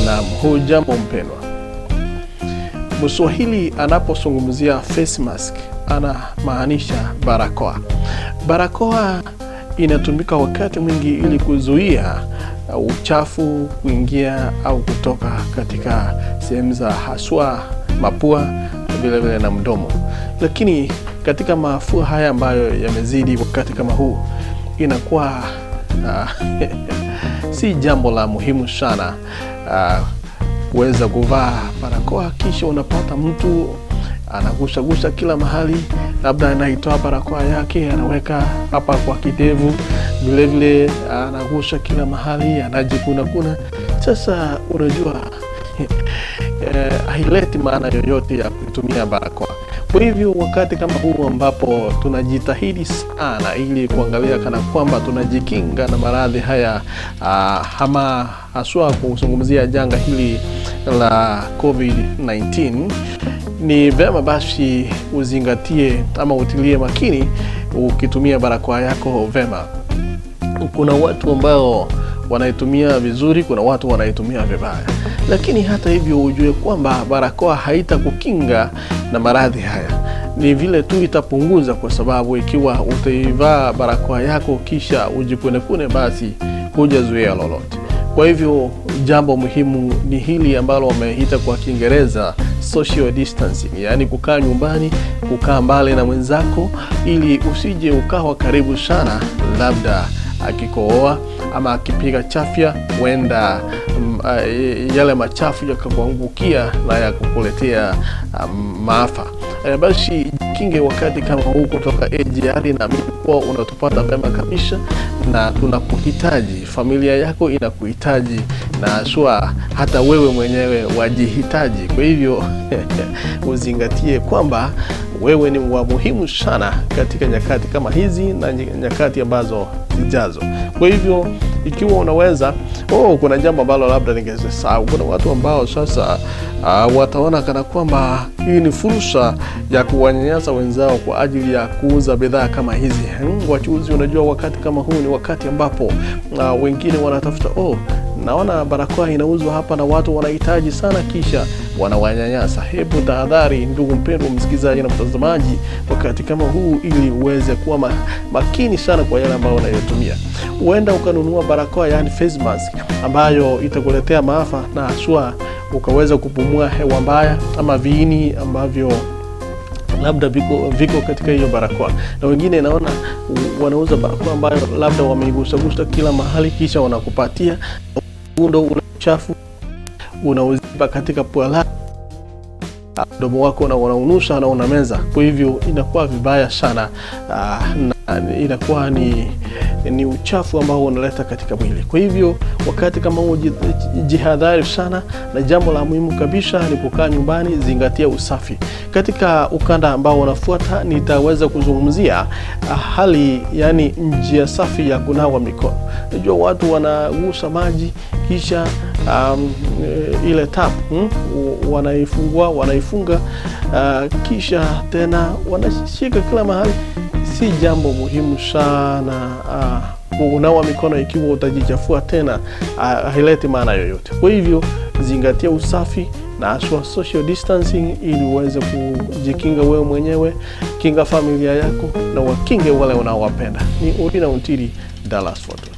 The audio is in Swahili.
Na hujambo mpendwa. Mswahili anapozungumzia face mask anamaanisha barakoa. Barakoa inatumika wakati mwingi ili kuzuia uchafu kuingia au kutoka katika sehemu za haswa mapua vile vile na mdomo. Lakini katika mafua haya ambayo yamezidi wakati kama huu, inakuwa si jambo la muhimu sana kuweza kuvaa barakoa, kisha unapata mtu anagusagusa kila mahali, labda anaitoa barakoa yake anaweka hapa kwa kidevu, vilevile anagusa kila mahali, anajikunakuna. Sasa unajua haileti maana yoyote ya kutumia barakoa. Kwa hivyo wakati kama huu ambapo tunajitahidi sana ili kuangalia kana kwamba tunajikinga na maradhi haya ama haswa kuzungumzia janga hili la COVID-19, ni vema basi uzingatie ama utilie makini ukitumia barakoa yako vema. Kuna watu ambao wanaitumia vizuri, kuna watu wanaitumia vibaya, lakini hata hivyo ujue kwamba barakoa haitakukinga na maradhi haya, ni vile tu itapunguza, kwa sababu ikiwa utaivaa barakoa yako kisha ujikunekune, basi hujazuia lolote. Kwa hivyo jambo muhimu ni hili ambalo wameita kwa Kiingereza social distancing, yaani kukaa nyumbani, kukaa mbali na mwenzako ili usije ukawa karibu sana, labda akikohoa ama akipiga chafya, huenda yale machafu yakakuangukia na yakakuletea maafa. Basi jikinge wakati kama huu kutoka AGR, naamini kuwa unatupata vyema kabisa na tunakuhitaji, familia yako inakuhitaji na haswa hata wewe mwenyewe wajihitaji. Kwa hivyo uzingatie kwamba wewe ni wa muhimu sana katika nyakati kama hizi na nyakati ambazo zijazo. Kwa hivyo ikiwa unaweza kuna jambo ambalo labda ningesahau. Kuna watu ambao sasa wataona kana kwamba hii ni fursa ya kuwanyanyasa wenzao kwa ajili ya kuuza bidhaa kama hizi. Wachuuzi, unajua wakati kama huu ni wakati ambapo wengine wanatafuta naona barakoa inauzwa hapa na watu wanahitaji sana, kisha wanawanyanyasa. Hebu tahadhari, ndugu mpendwa msikilizaji na mtazamaji, wakati kama huu, ili uweze kuwa makini sana kwa yale ambayo unayotumia. Huenda ukanunua barakoa, yani face mask, ambayo itakuletea maafa na haswa ukaweza kupumua hewa mbaya ama viini ambavyo labda viko katika hiyo barakoa. Na wengine naona wanauza barakoa ambayo labda wameigusagusa kila mahali, kisha wanakupatia undo ule uchafu unauziba katika pua lako, mdomo wako, na unaunusa na unameza. Kwa hivyo inakuwa vibaya sana, na inakuwa ni uchafu ambao unaleta katika mwili. Kwa hivyo wakati kama huo jihadhari sana, na jambo la muhimu kabisa ni kukaa nyumbani, zingatia usafi. Katika ukanda ambao unafuata nitaweza kuzungumzia hali, yani njia safi ya kunawa mikono. Najua watu wanagusa maji kisha ile tap wanaifungua, wanaifunga, kisha tena wanashika kila mahali. Si jambo muhimu sana kunawa mikono ikiwa utajichafua tena, haileti maana yoyote. Kwa hivyo zingatia usafi na haswa social distancing ili uweze kujikinga wewe mwenyewe, kinga familia yako na wakinge wale unaowapenda. Ni Orina Ontiri, Dallas Fort Worth.